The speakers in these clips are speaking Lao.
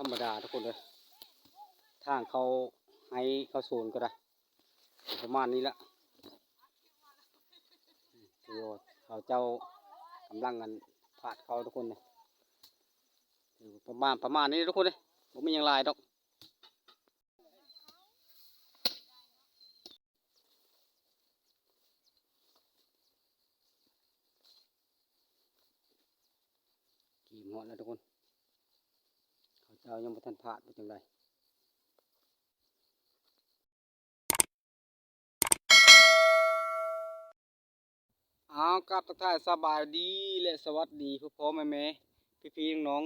ທຳມະດາທຸກຄົນເອີຍ ທາງເຂົ້າໄຮ່ເຂົ້າສວນກໍໄດ້ ປະມານນີ້ລະ ຄືເຂົາເຈົ້າກຳລັງອັນພາດເຂົ້າທຸກຄົນເອີຍ ປະມານ ປະມານນີ້ທຸກຄົນເອີຍ ບໍ່ມີຫຍັງຫຼາຍດອກ. ກີມຮອດແລ້ວທຸກຄົນ ເຂົາເຈົ້າຍັງບໍ່ທັນພາດ ເປັນຈັ່ງໃດ? ອ້າວ ກາບທັກທາຍສະບາຍດີ ແລະ ສະຫວັດດີພໍ່ໆແມ່ໆ ພີ່ໆນ້ອງ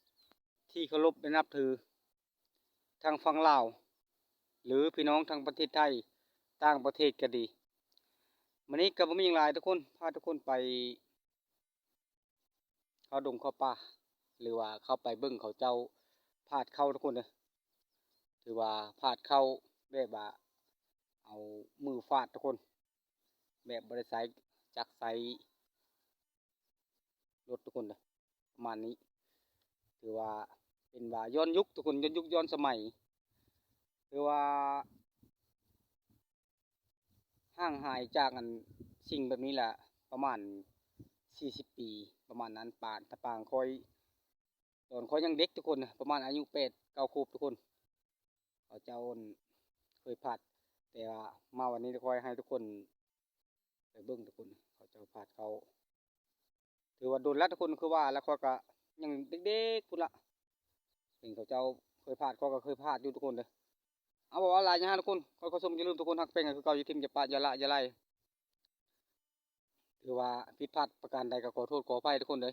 ໆ ທີ່ເຄົາລົບ ແລະ ນັບຖື ທາງຝັ່ງລາວ ຫຼື ພີ່ນ້ອງທາງປະເທດໄທ ຕ່າງປະເທດກໍດີ. ມື້ນີ້ກໍບໍ່ມີຫຍັງຫຼາຍທຸກຄົນ ພາທຸກຄົນໄປເຂົ້າດົງເຂົ້າປ່າ ຫຼືວ່າເຂົ້າໄປເບິ່ງເຂົາເຈົ້າພາດເຂົ້າທຸກຄົນເດີ. ຖືວ່າພາດເຂົ້າແບບວ່າເອົາມືຟາດທຸກຄົນ ແບບບໍ່ໄດ້ໃຊ້ຈັກໃຊ້ລົດທຸກຄົນເດີ ປະມານນີ້ ຖືວ່າເປັນວ່າຍ້ອນຍຸກທຸກຄົນ ຍ້ອນຍຸກຍ້ອນສະໄໝ ຖືວ່າຫ່າງຫາຍຈາກອັນສິ່ງແບບນີ້ລະປະມານສີ່ສິບປີ ປະມານນັ້ນ ປານຕາປາງຂ້ອຍ ຕອນຂ້ອຍຍັງເດັກທຸກຄົນ ປະມານອາຍຸແປດເກົ້າຂວບທຸກຄົນ ເຂົາເຈົ້າເຄີຍພາດ ແຕ່ວ່າມາວັນນີ້ຂ້ອຍໃຫ້ທຸກຄົນໄປເບິ່ງທຸກຄົນ ເຂົາເຈົ້າພາດເຂົ້າ ຖືວ່າດົນລະທຸກຄົນ ຄືວ່າລະ ຂ້ອຍກະຍັງເດັກໆພຸ້ນລະ ເຫັນເຂົາເຈົ້າເຄີຍພາດ ຂ້ອຍກະເຄີຍພາດຢູ່ທຸກຄົນເດີ. ເອົາ ບໍ່ເວົ້າຫຼາຍຫຍັງທຸກຄົນ ຂໍເຂົ້າຊົມ ຢ່າລືມທຸກຄົນຮັກແພງກັນຄືເກົ່າ ຢ່າຖິ້ມ ຢ່າປະ ຢ່າລະ ຢ່າໄລ່ ຖືວ່າຜິດພາດປະການໃດກໍຂໍໂທດຂໍອະໄພທຸກຄົນເດີ.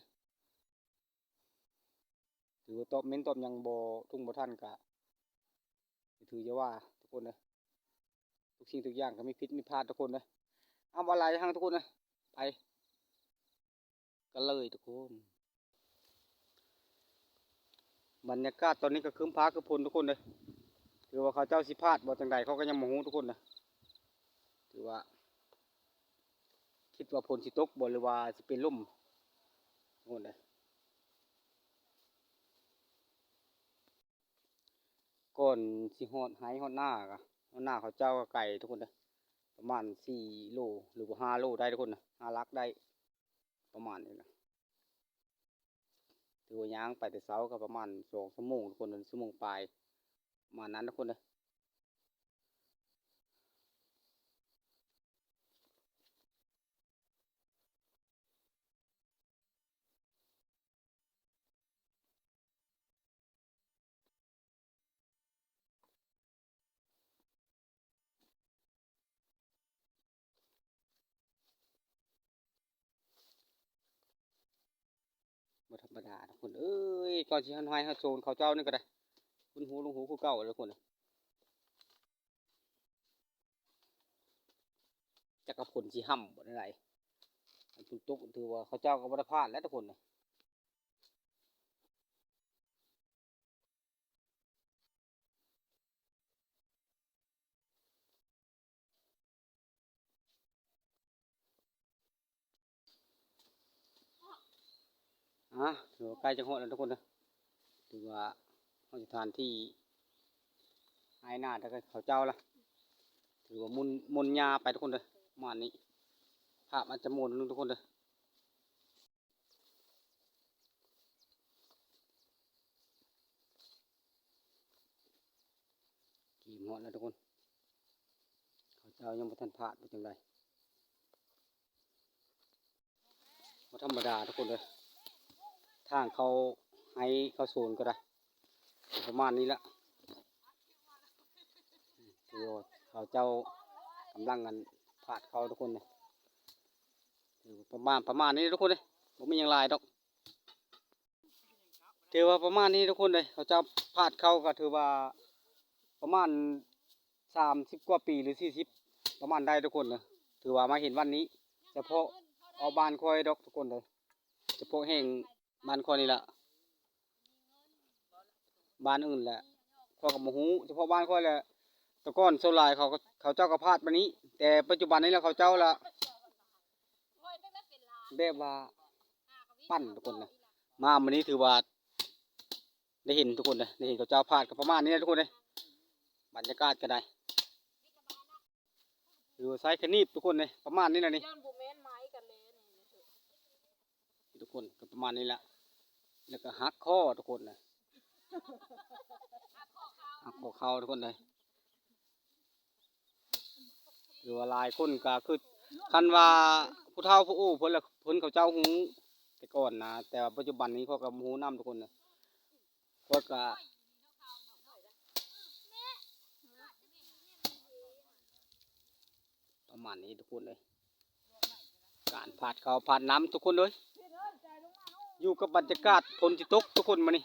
ຖືວ່າຕອບເມັນຕອບຫຍັງບໍ່ທຸ່ງບໍ່ທັນກະ ຖືຢ່າວ່າທຸກຄົນເດີ ທຸກສິ່ງທຸກຢ່າງກໍມີຜິດມີພາດທຸກຄົນເດີ. ເອົາ ບໍ່ຫຼາຍຫຍັງທຸກຄົນເດີ ໄປກັນເລີຍທຸກຄົນ. ບັນຍາກາດຕອນນີ້ກໍຄຶ້ມຟ້າຄຶ້ມຝົນທຸກຄົນເດີ ຖືວ່າເຂົາເຈົ້າຊິພາດບໍ່ຈັ່ງໃດ ເຂົາກໍຍັງບໍ່ຮູ້ທຸກຄົນເດີ ຖືວ່າ ຄິດວ່າຝົນຊິຕົກບໍ່ ຫຼືວ່າຊິເປັນລົມ ທຸກຄົນເດີ. ກ່ອນຊິຮອດໄຮ່ຮອດນາກະ ຮອດນາເຂົາເຈົ້າກະໄກທຸກຄົນເດີ ປະມານສີ່ໂລ ຫຼືວ່າຫ້າໂລໄດ້ທຸກຄົນເດີ ຫ້າຫຼັກໄດ້ ປະມານນີ້ລະ. ຖືວ່າຍ່າງໄປແຕ່ເຊົ້າກໍປະມານສອງຊົ່ວໂມງທຸກຄົນເດີ ຊົ່ວໂມງປາຍ ປະມານນັ້ນທຸກຄົນເດີ. ບໍ່ທຳມະດາທຸກຄົນເອີຍ ກ່ອນຊິຮອດໄຮ່ຮອດສວນເຂົາເຈົ້ານີ້ກໍໄດ້ ຄຸນຫູລົງຫູຄືເກົ່າເດີທຸກຄົນ. ຈັກກະຝົນຊິຫ້ຳບໍ່ແນວໃດ ຝົນຕົກ ຖືວ່າເຂົາເຈົ້າກໍບໍ່ໄດ້ພາດແລ້ວທຸກຄົນ. ອ່າ ຖືວ່າໃກ້ຈະຮອດແລ້ວທຸກຄົນເດີ ຖືວ່າຮອດສະຖານທີ່ໄຮ່ນາຂອງເຂົາເຈົ້າລະ ຖືວ່າໝຸນ ໝຸນຫຍ້າໄປທຸກຄົນເດີ ປະມານນີ້ ພາບອາດຈະໝຸນໜຶ່ງທຸກຄົນເດີ. ກີມຮອດແລ້ວທຸກຄົນ ເຂົາເຈົ້າຍັງບໍ່ທັນພາດ ເປັນຈັ່ງໃດ? ບໍ່ທຳມະດາທຸກຄົນເອີຍ ທາງເຂົ້າໄຮ່ເຂົ້າສວນກໍໄດ້ ປະມານນີ້ລະ ຄືເຂົາເຈົ້າກຳລັງອັນພາດເຂົ້າທຸກຄົນເອີຍ ປະມານ ປະມານນີ້ທຸກຄົນເອີຍ ບໍ່ມີຫຍັງຫຼາຍດອກ. ຖືວ່າປະມານນີ້ທຸກຄົນເອີຍ ເຂົາເຈົ້າພາດເຂົ້າກໍຖືວ່າປະມານສາມສິບກວ່າປີ ຫຼື ສີ່ສິບ ປະມານໄດ້ທຸກຄົນເອີຍ ຖືວ່າມາເຫັນວັນນີ້ ສະເພາະເອົາບ້ານຂ້ອຍດອກທຸກຄົນເອີຍ ສະເພາະແຫ່ງບ້ານຂ້ອຍນີ້ລະ ບ້ານອື່ນແຫຼະ ຂ້ອຍກໍບໍ່ຮູ້ ສະເພາະບ້ານຂ້ອຍແຫຼະ ແຕ່ກ່ອນສ່ວນຫຼາຍເຂົາ ເຂົາເຈົ້າກໍພາດປານນີ້ ແຕ່ປັດຈຸບັນນີ້ລະ ເຂົາເຈົ້າລະ ແບບວ່າປັ່ນທຸກຄົນນະ ມາມື້ນີ້ຖືວ່າ ໄດ້ເຫັນທຸກຄົນເດ້ ໄດ້ເຫັນເຂົາເຈົ້າພາດກໍປະມານນີ້ແຫຼະທຸກຄົນເດ້. ບັນຍາກາດກໍໄດ້ ຫຼືວ່າໃຊ້ຂະໜີບທຸກຄົນເດ້ ປະມານນີ້ແຫຼະນີ້ ຢ້ານບໍ່ແມ່ນໄມ້ກັນແລ້ວນີ້ ທຸກຄົນ ກໍປະມານນີ້ແຫຼະ ແລ້ວກໍຫັກຂໍ້ທຸກຄົນນະ ຫັກຂໍ້ເຂົ່າທຸກຄົນເດ້. ຫຼືວ່າຫຼາຍຄົນກໍຄື ຄັນວ່າຜູ້ເຖົ້າຜູ້ໂອ້ເພິ່ນລະ ເພິ່ນເຂົາເຈົ້າຮູ້ແຕ່ກ່ອນນະ ແຕ່ວ່າປັດຈຸບັນນີ້ຂ້ອຍກໍບໍ່ຮູ້ນຳທຸກຄົນນະ ຂ້ອຍກໍປະມານນີ້ທຸກຄົນເອີຍ ການພາດເຂົ້າພາດນ້ຳທຸກຄົນເອີຍ ຢູ່ກັບບັນຍາກາດຝົນຊິຕົກທຸກຄົນມື້ນີ້.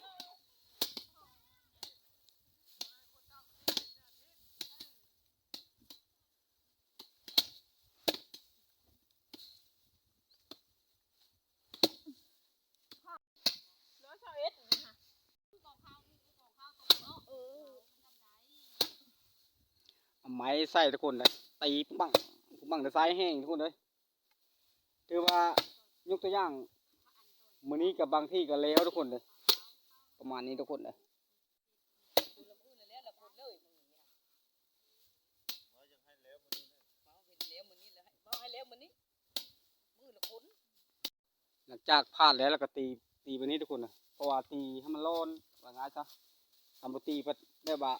ເອົາໄມ້ໃສ່ທຸກຄົນເດ້ ຕີປັງ ປັງ ແຕ່ສາຍແຮງທຸກຄົນເດ້. ຖືວ່າຍົກຕົວຢ່າງ ມື້ນີ້ກໍບາງທີ່ກໍແລ້ວທຸກຄົນເດ້ ປະມານນີ້ທຸກຄົນເດ້. ຫຼັງຈາກພາດແລ້ວ ແລ້ວກໍຕີ ຕີແບບນີ້ທຸກຄົນນະ ເພາະວ່າຕີໃຫ້ມັນຮ້ອນ ວ່າງ່າຍຊະ ຄັນບໍ່ຕີແບບ ແບບວ່າ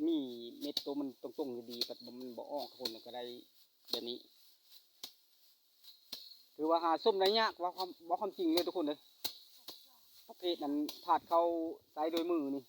ມີເມັດໂຕມັນຕົງໆ ດີໆ ແບບມັນບໍ່ອອກທຸກຄົນນະ ກໍໄດ້ແບບນີ້. ຖືວ່າຫາຊົມໄດ້ຍາກ ເວົ້າຄວາມ ເວົ້າຄວາມຈິງເລີຍທຸກຄົນເອີຍ ປະເພດນັ້ນພາດເຂົ້າໃຊ້ດ້ວຍມືນີ້.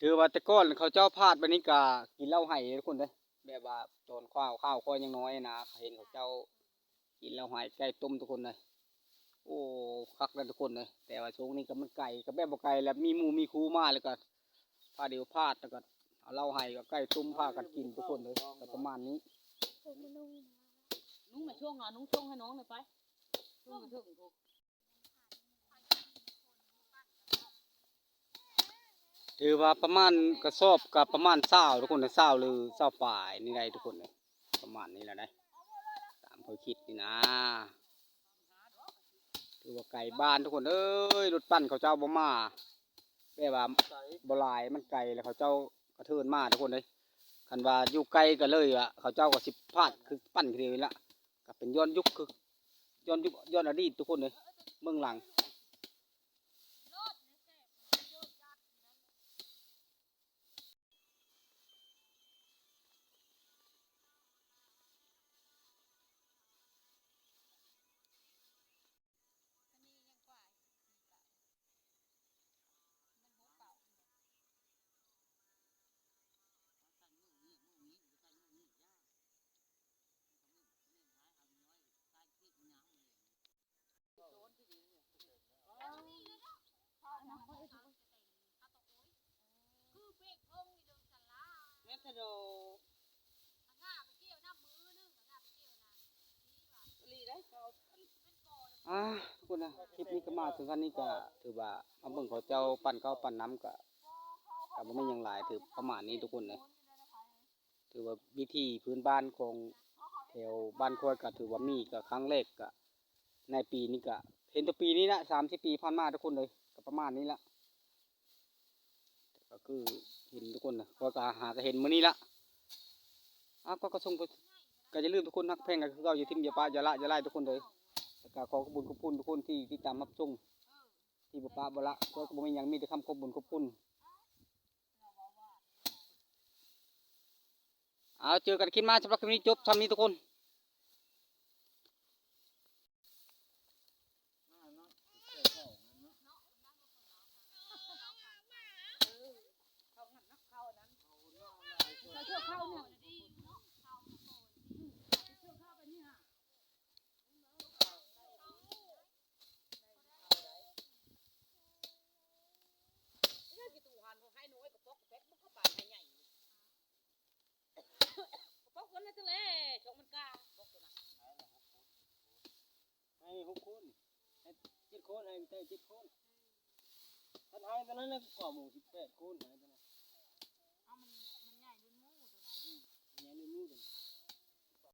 ຖືວ່າແຕ່ກ່ອນເຂົາເຈົ້າພາດແບບນີ້ກະກິນເຫຼົ້າໄຮເດ້ທຸກຄົນເດ້ ແບບວ່າຕອນຂ້າວ ຂ້າວຂ້ອຍຍັງນ້ອຍນະ ເຫັນເຂົາເຈົ້າກິນເຫຼົ້າໄຮ ໄກ່ຕົ້ມທຸກຄົນເດ້. ໂອ້ ຄັກເດ້ທຸກຄົນເດ້ ແຕ່ວ່າຊ່ວງນີ້ກໍມັນໄກ ກໍແບບບໍ່ໄກແລ້ວ ມີໝູ່ມີຄູ່ມາແລ້ວກໍພາດເດວພາດ ແລ້ວກໍເອົາເຫຼົ້າໄຮກັບໄກ່ຕົ້ມພາກັນກິນທຸກຄົນເດ້ ກໍປະມານນີ້. ນຸ່ງມາຊ່ວງ ເອົານຸ່ງຊ່ວງໃຫ້ນ້ອງໜ່ອຍໄປ ຊ່ວງເທິງພຸ້ນ. ຖືວ່າປະມານກະສອບກະປະມານຊາວທຸກຄົນ ຊາວ ຫຼື ຊາວປາຍນີ້ໄດ໋ທຸກຄົນເອີຍ ປະມານນີ້ແຫຼະໄດ໋ ຕາມຂ້ອຍຄິດນີ້ນາ. ຖືວ່າໄກບ້ານທຸກຄົນເອີຍ ລົດປັ່ນເຂົາເຈົ້າບໍ່ມາ ແບບວ່າບໍ່ຫຼາຍ ມັນໄກ ແລ້ວເຂົາເຈົ້າກະເທີນມາທຸກຄົນເອີຍ. ຄັນວ່າຢູ່ໃກ້ກໍເລີຍວ່າ ເຂົາເຈົ້າກໍຊິພາດຄືປັ່ນຄືດຽວນີ້ລະ ກໍເປັນຍ້ອນຍຸກ ຄືຍ້ອນຍຸກ ຍ້ອນອະດີດທຸກຄົນເອີຍ ເບື້ອງຫຼັງ. ອາ ທຸກຄົນນະ ຄລິບນີ້ກໍມາເຖິງຂັ້ນນີ້ ກໍຖືວ່າມາເບິ່ງເຂົາເຈົ້າປັ່ນເຂົ້າປັ່ນນ້ຳ ກໍ ກໍບໍ່ມີຫຍັງຫຼາຍ ຖືປະມານນີ້ທຸກຄົນເອີຍ. ຖືວ່າວິຖີພື້ນບ້ານຂອງແຖວບ້ານຂ້ອຍກໍຖືວ່າມີ ກໍຄັ້ງແລກ ກໍໃນປີນີ້ ກໍເຫັນແຕ່ປີນີ້ລະ ສາມສິບປີຜ່ານມາທຸກຄົນເອີຍ ກໍປະມານນີ້ລະ ກໍຄືເຫັນທຸກຄົນນະ ຂ້ອຍກໍຫາກໍເຫັນມື້ນີ້ລະ. ອາ ກໍ ກໍສົ່ງໄປ ກໍຢ່າລືມທຸກຄົນ ຮັກແພງກັນຄືເກົ່າ ຢ່າຖິ້ມຢ່າປະ ຢ່າລະຢ່າລາຍທຸກຄົນເອີຍ. ແລ້ວກໍຂໍຂອບຄຸນຂອບຄຸນທຸກຄົນທີ່ຕິດຕາມຮັບຊົມ ທີ່ບໍ່ປະບໍ່ລະ ຂ້ອຍກໍບໍ່ມີຫຍັງ ມີແຕ່ຄຳຂອບຄຸນຂອບຄຸນ. ເອົາ ເຈີກັນຄລິບໜ້າ ສຳລັບຄລິບນີ້ຈົບຊ່ຳນີ້ທຸກຄົນ. ປອກຄົນນັ້ນແຫຼະ ຊ່ອງມັນກາ ປອກຄົນນະ ໃຫ້ຫົກຄົນ ໃຫ້ເຈັດຄົນ ໃຫ້ໄດ້ເຈັດຄົນ. ຄັນໃຫ້ຕົວນັ້ນນະກວ່າໝູ່ສິບແປດຄົນ ໃຫ້ຕົວນັ້ນ. ເອົາ ມັນ ມັນໃຫຍ່ລຸ້ນໝູ່ຕົວນັ້ນ. ອືມ ໃຫຍ່ລຸ້ນໝູ່ຕົວນັ້ນ.